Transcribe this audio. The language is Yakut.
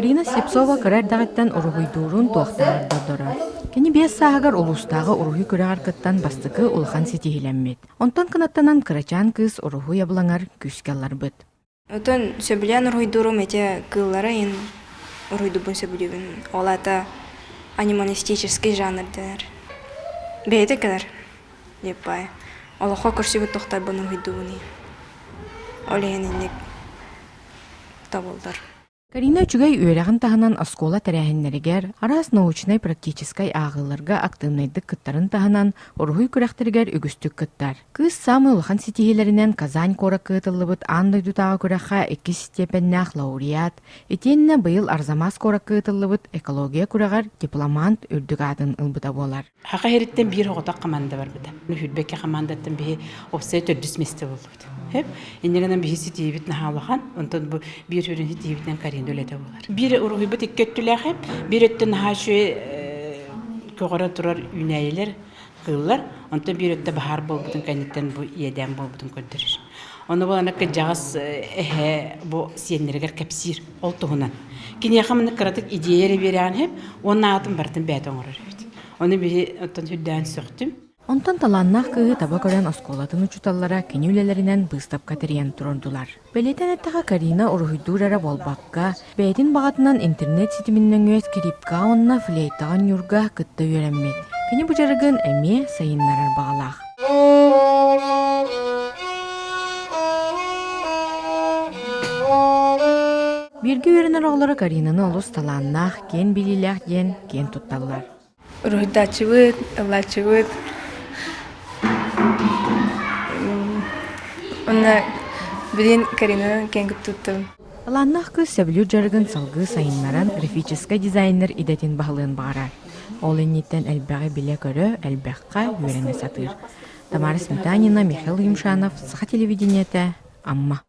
Карина Слепцова кыра эрдэҕиттэн уруһуйдуурун туохтааҕар да ордорор. Кини биэс сааһыгар улуустааҕы уруһуй күрэҕэр кыттан бастакы улахан ситиһиилэммит. Онтон кынаттанан кырачаан кыыс уруһуй абылаҥар күүскэ ылларбыт. Отон сөбүлээн уруһуйдуурум ити кыыллары иһин уруһуйдуурбун сөбүлүүбүн. Ол аата анималистический жанр дэнэр. Бэйэтэ кэлэр диэппай. Олоххо көрсүбүт тохтарбын уруһуйдуубун иһин. Ол иһин инник тобуллар. Карина үчүгэй үөрэҕин таһынан оскуола тэрээһиннэригэр, араас научнай-практическай ааҕыыларга актыыбынайдык кыттарын таһынан, уруһуй күрэхтэригэр үгүстүк кыттар. Кыыс саамай улахан ситиһиилэринэн Казань куоракка ыытыллыбыт аан дойдутааҕы күрэххэ иккис степеннээх лауреат, итиэннэ быйыл Арзамас куоракка ыытыллыбыт экология күрэҕэр дипломант үрдүк аатын ылбыта буолар. Саха сириттэн биир оҕотох команда барбыта. Хүрбэкэ командаттан биһи опсай төрдүс миэстэ буоллубут. Хөп. Инньэ гынан биһи ситиибит наһаа улахан. Онтон бу биир сүрүн ситиибитинэн Карина үлэтэ буолар. Биир уруһуйбут икки өттүлээх эп. Биир өттө наһаа үчүгэй көҕөрө турар үүнээйилэр, кыыллар. Онтон биир өттө баһаар буолбутун кэнниттэн бу иэдээн буолбутун көрдөрөр. Ону буолана кырдьаҕас эһэ бу сиэннэригэр кэпсиир ол туһунан. Киниэхэ маннык кыратык идея эрэ биэрэҕин иһин уонна аатын барытын бэйэтэ оҥорор эбит. Ону биһи оттон сүрдээн сөхтүм. Онтон талааннаах кыыһы таба көрөн оскуолатын учууталлара кини үлэлэринэн быыстапка тэрийэн туруордулар. Бэлиэтээн эттэххэ, Карина уруһуйдуур эрэ буолбакка, бэйэтин баҕатынан интернет ситимин нөҥүө скрипка уонна флейтаҕа оонньуурга кытта үөрэммит. Кини бу дьарыгын эмиэ сайыннарар баҕалаах. Бииргэ үөрэнэр оҕолоро Каринаны олус талааннаах, киэн билиилээх диэн киэн тутталлар. Уруһуйдааччыбыт, ыллааччыбыт. Уонна билигин Каринанан киэн туттабын. Талааннаах кыыс сөбүлүүр дьарыгын салгыы сайыннаран графическай дизайнер идэтин баһылыан баҕарар. Ол инниттэн элбэҕи билэ-көрө, элбэххэ үөрэнэ сатыыр. Тамара Сметанина, Михаил Юмшанов, Саха телевидениетэ, Амма.